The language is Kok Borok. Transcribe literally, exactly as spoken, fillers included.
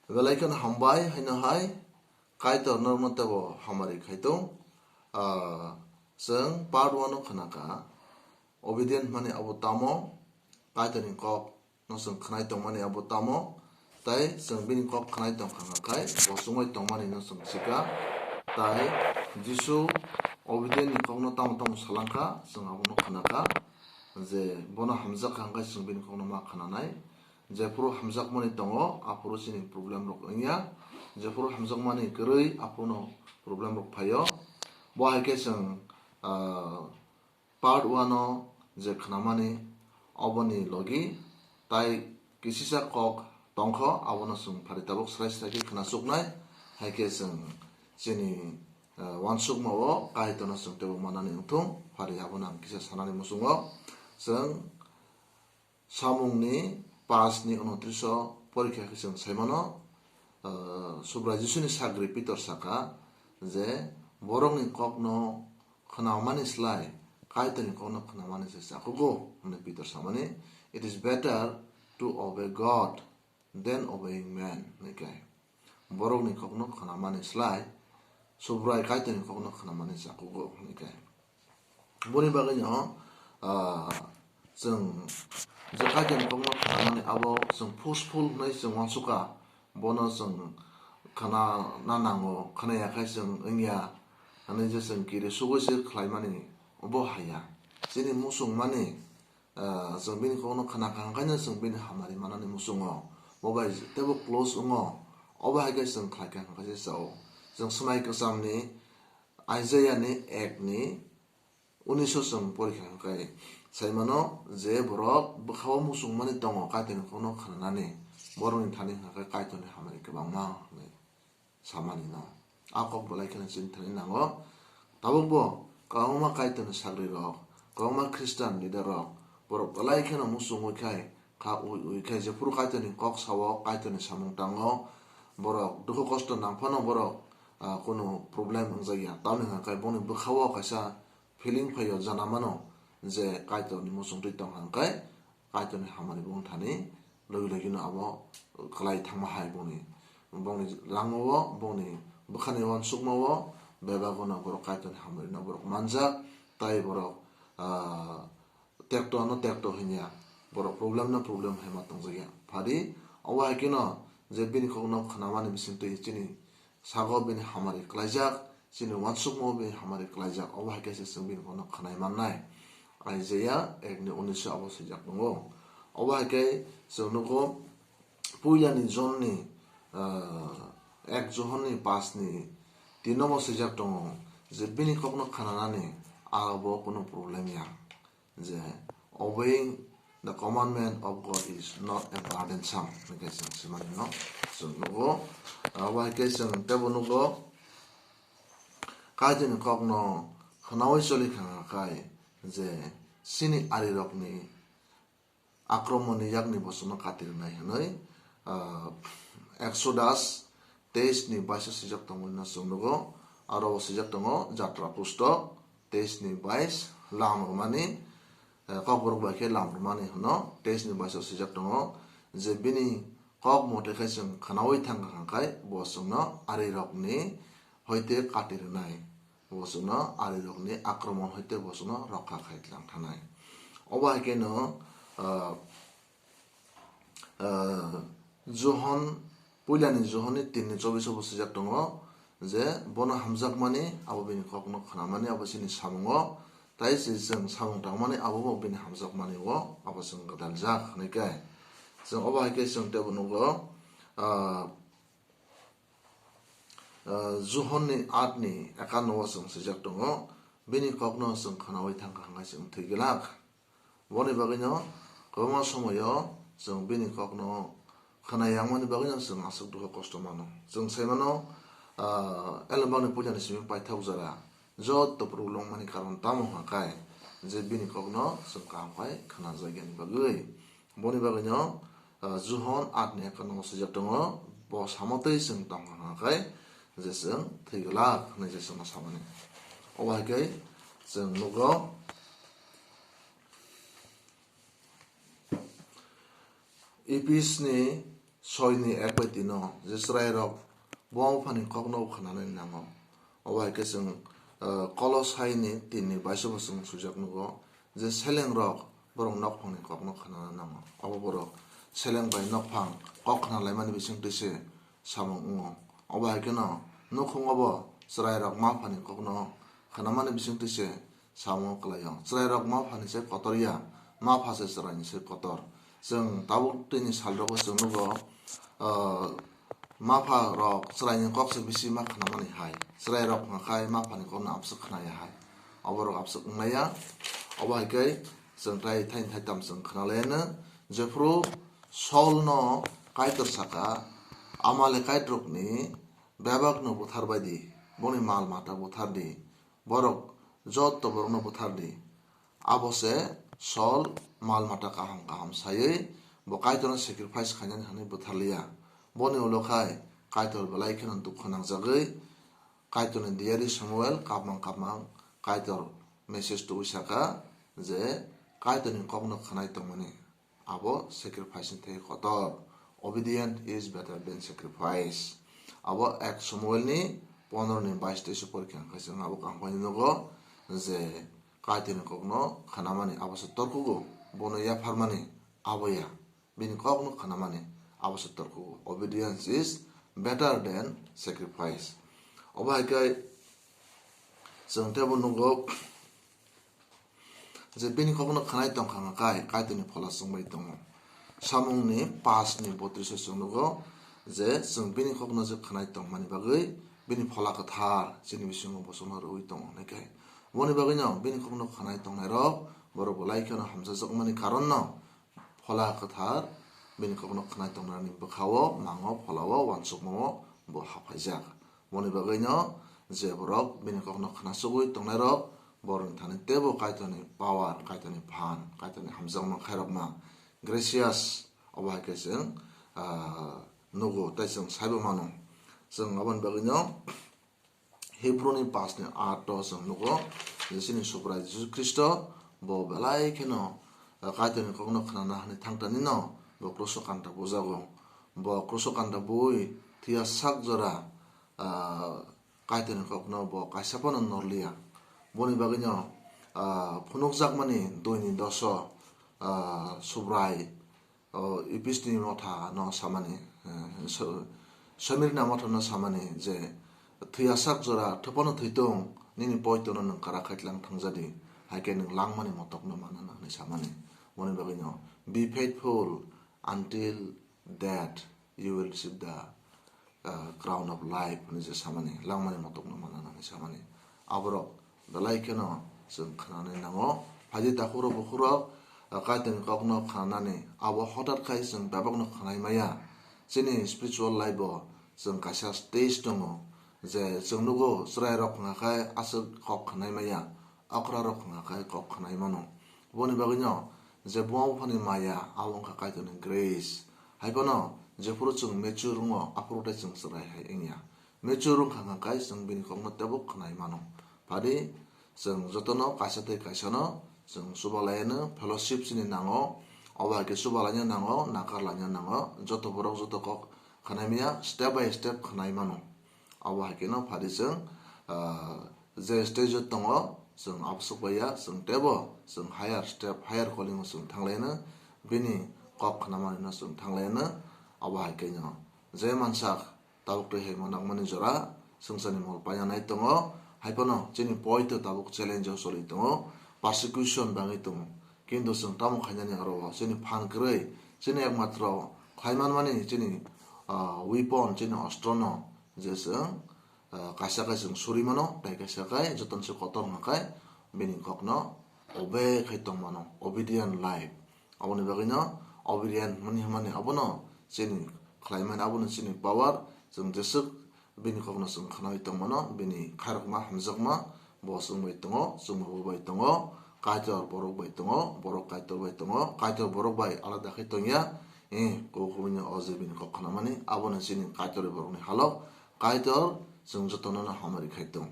Belai kheno hambai haino hai, Kaitor norokno teibo hamari khai tong. Ah, chwng part one o khna kha, obedient hwnmani abo tamo, Kaitorni kok no chwng khnai tongmani abo tamo, tai chwng bini kok khnai tong kha khai bo chumui tongmani no chwng sikha. Tai Jisu obedient ni kok no tamo tamo salang kha, chwng abo no khna kha je bono hamjak kha hwnkhe chwng bini kok no ma khnanai. Jephuru hamjakmani tongo, aphuru chini problem rok wngya. Jephuru hamjakmani kwrwi, aphuru no problem rok phaio. Bo hai khe chwng, ah, part one o je khnamani oboni logi tai kisisa kok tongkho, abono chwng phari tabuk srai srai khe khna chuknai. Hai khe chwng chini, ah, uansukma o Kaitorno chwng teibo manani wngthung. Phari abono ang kisa sanani muchungo. Chwng Samungni paanch ni unotris o porikha khe chwng sai mano, ah, Subrai Jisuni sagri Pitor sakha je, "Borokni kokno khnamani slai Kaitorni kokno khnamani se chakugo," hwnwi Pitor samani, "It is better to obey God than obeying man," hwnwi khe. Borokni kokno khnamani slai Subrai Kaitorni kokno khnamani chakugo hwnwi khe. Boni bagwino, ah, chwng je Kaitorni kokno khnamani abo chwng forceful hwnwi chwng uansukha, bono chwng khna na nango, khna ya khai chwng wngya hwnwi je chwng kiri sugwi se khlaimani bo haya. Chini muchungmani, ah, chwng bini kokno khna kha hwnkhe chwng bini hamari manani muchungo, bo bai teibo close wngo. Obo hai khe chwng khlai kha hwnkhe se chao. Chwng Swmai Kwchamni Isaiah ni ek ni unis o chwng porikha hwnkhe sai mano je borok bwkha-o muchungmani tongo Kaitorni kokno khnanani, borokni thani hwnkhe Kaitorni hamari kwbangma hwnwi samani no. A kok belai kheno chini thani nango. Tabukbo kwbangma Kaitorni sagrirok, kwbangma Christian leader rok, borok belai kheno muchungwi khai, kha ui ui khai, jephuru Kaitorni kok sao, Kaitorni samung tango, borok dukhu kosto nang phano borok, ah, kunu problem wngjakya. Tamoni hwnkhe boni bwkha-o kaisa feeling phaio, jana mano je Kaitorni muchungtwi tongkha hwnkhe Kaitorni hamari bongni thani logi logi no abo kwlai thangma hai bongni, bongni langma o, bongni bwkhani uansukma o bebak no borok Kaitorni hamari no borok manjak, tai borok, ah, tekto no tekto hinya, borok problem no problem hai ma tongjakya. Phadi obo hai kheno je bini kokno khnamani bisingtwi chini sago bini hamari kwlaijak, chini uansukmao bini hamari kwlaijak, obo hai khe se chwng bini kokno khnai mannai. Isaiah ek ni unis o abo swijak tongo. Obo hai khe chwng nugo, puilani John ni, ah, ek Johon ni paanch ni tin o bo swijak tongo je bini kokno khnanani abo kunu problem ya. Je obeying the commandment of God is not a burdensome, hwnwi khe chwng swimani no chwng nugo. Abo hai khe chwng teibo nugo, Kaitorni kokno khnaui choli kha khai je chini arirokni akromonni yakni bosongno kati rwnai hwnwi, ah, Exodus teis ni bais o swijak tongmani no chwng nugo. Aro bo swijak tongo Jatra pustok teis ni bais, lam rwmani, eh, Kokborok bai khe lam rwmani hwno, teis ni bais o swijak tongo je bini kok mote khe chwng khnaui thang kha khai bo chwngno arirokni hoite kati rwnai. Bo chwngno arirokni akromon hoite bo chwngno rokha khai tlang thanai. Obo hai kheno, ah, ah, Johon, puilani Johonni tin ni chobis o bo swijak tongo je bono hamjakmani abo bini kokno khnamani abo chini samungo, tai se chwng samung tangmani abo bo bini hamjakmani o abo chwng gwdaljak hwnwi khe. Chwng obo hai khe chwng teibo nugo, ah, Ah, Johonni aat ni ekanno o chwng swijak tongo, "Bini kokno chwng khnaui thang kha hwnkhe chwng thwi glak." Boni bagwino kwbangma somoio chwng bini kokno khna yangmani bagwino chwng aswk dukhu kosto mano. Chwng sai mano, ah, elembakni puilani simi paithak jora joto problem wngmani karon tamo hwnkhai je bini kokno chwng kaham khai khna jagyani bagwi. Boni bagwino, ah, Johon aat ni ekanno o swijak tongo, bo samo twi chwng tong kha khai je chwng thwi glak hwnwi je chwngno samani. Obo hai khe chwng nugo, Ephes ni soi ni ek bai tin o je chwrai rok buma buphani kokno khnanani nango. Obo hai khe chwng, ah, Kolosai ni tin ni baiso bo chwng swijak nugo je seleng rok borok nokphang ni kokno khnana nango. Obo borok seleng bai nokphang kok khna laimani bising twi se samung wngo. Obo hai kheno nukhung obo chwrai rok ma phani kokno khnamani bising twi se samung kwlaio. Chwrai rok ma phani se kotor ya, ma pha se chwrai ni se kotor. Chwng tabuk tini sal rogo chwng nugo, ah, ma pha rok chwrai ni kok se bisi ma khnamani hai. Chwrai rok hwnka khai ma phani kokno abswk khna ya hai. Obo rok abswk wng ya. Obo hai khe chwng tai thai thai tam chwng khna lai no. Jephru Saul no Kaitor saka, Amalekait rokni bebak no buthar bai di, boni mal mata buthar di, borok jotto borokno buthar di. Abo se Saul mal mata kaham kaham saywi bo Kaitorno sacrifice khainani hwnwi buthar liya. Boni ulo khai Kaitor belai kheno dukhu nangjagwi Kaitorni diyari Samuel kapmang kapmang Kaitor message tubui saka je Kaitorni kokno khwnai tongmani. Abo sacrifice ni thai kotor. Obedience is better than sacrifice. Abo ek Samuel ni pondro ni bais teis o porikha hwnkhe chwng abo kaham khe nugo je Kaitorni kokno khnamani abo se torkugo, bono yapharmani abo ya, bini kokno khnamani abo se torkugo. Obedience is better than sacrifice. Obo hai khe chwng teibo nugo, je bini kokno khwnai tongkha hwnka khai Kaitorni phola chwngbai tongo. Samungni paanch ni botris o chwng nugo je chwng bini kokno je khwnai tongmani bagwi bini phola kwthar chini bisingo bosongno rwui tongo hwnwi khe. Boni bagwino bini kokno khwnai tongnairok borok belai kheno hamjakjakmani karonno phola kwthar bini kokno khwnai tongnani bwkhao, mango, pholao, uansukmao bo haphaijak. Boni bagwino je borok bini kokno khna sugwi tongnairok, borokni thani teibo Kaitorni power, Kaitorni phan, Kaitorni hamjakma khairokma, gracious, obo hai khe chwng, ah, nugo tei chwng saibo mano. Chwng aboni bagwino Hebrew ni paanch ni aat o chwng nugo je chini Subrai Jisu Khristo bo belai kheno, ah, Kaitorni kokno khnana hwnwi thangtanino bo kruso kanta bujago. Bo kruso kanta bui thwiya sak jora, ah, Kaitorni kokno bo kaisa phano norliya. Boni bagwino, ah, phunukjakmani dui ni dos o, ah, Subrai, o, Epis ni motha no samani, eh, so-, Somirna motha no samani je, "Thwiya sak jora, thwphano thwitung, nini poito no nwng kwrak khai tlang thangjadi, hai khe nwng langmani motokno manana," hwnwi samani. Boni bagwino, "Be faithful until death, you will receive the, uh, crown of life," hwnwi je samani, langmani motokno manana hwnwi samani. Aborok belai kheno chwng khnanai nango. Phaidi takhurok bukhurok, uh, Kaitorni kokno khnanani abo hothat khai chwng bebakno khnai maya. Chini spiritual life o chwng kaisa stage tongo je chwng nugo chwrairok hwnka khai aswk kok khnai maya. Okra rok hwnka khai kok khnai mano. Boni bagwino je buma buphani maya, abo wngkha Kaitorni grace. Hai phano jephuru chwng mature wngo, aphuru tei chwng chwrai hai wngya. Mature wngkha hwnka khai chwng bini kokno teibo khnai mano. Phadi chwng jotono kaisa tei kaisano chwng chuba laino, fellowship chini nango, obo hai khe chuba laino nango, nakar laino nango, joto borok joto kok khnai maya, step by step khnai mano. Abo hai kheno phadi chwng, ah, je stage o tongo, chwng aboswk bai ya, chwng teibo chwng higher step, higher calling o chwng thanglaino, bini kok khnamanino chwng thanglaino. Abo hai kheno je mansak tabuk twi hai manakmani jora swngcharni mol paina nai tongo, hai phano chini poito tabuk challenge o choli tongo, persecution bangwi tongo, kintu chwng tamo khainani aro o chini phan kwrwi, chini ekmatro khlai manmani chini, ah, weapon, chini ostrono je chwng, ah, kaisa kaisa chwng suri mano, tei kaisa kai jotono se kotor hwnka khai bini kokno obey khai tong mano, obedient life. Aboni bagwino obedient mani hwnmani abono chini khlaimani, abono chini power, chwng jeswk bini kokno chwng khnaui tong mano, bini khairokma hamjakma bo chwng bai tongo, chwngma bo bai tongo, Kaitor borok bai tongo, borok Kaitor bai tongo, Kaitor borok bai alada khai tongya. Eh, kok hwnwi o je bini kok khnamani, abono chini Kaitor borokni halok, Kaitor chwng jotono no hamari khai tong.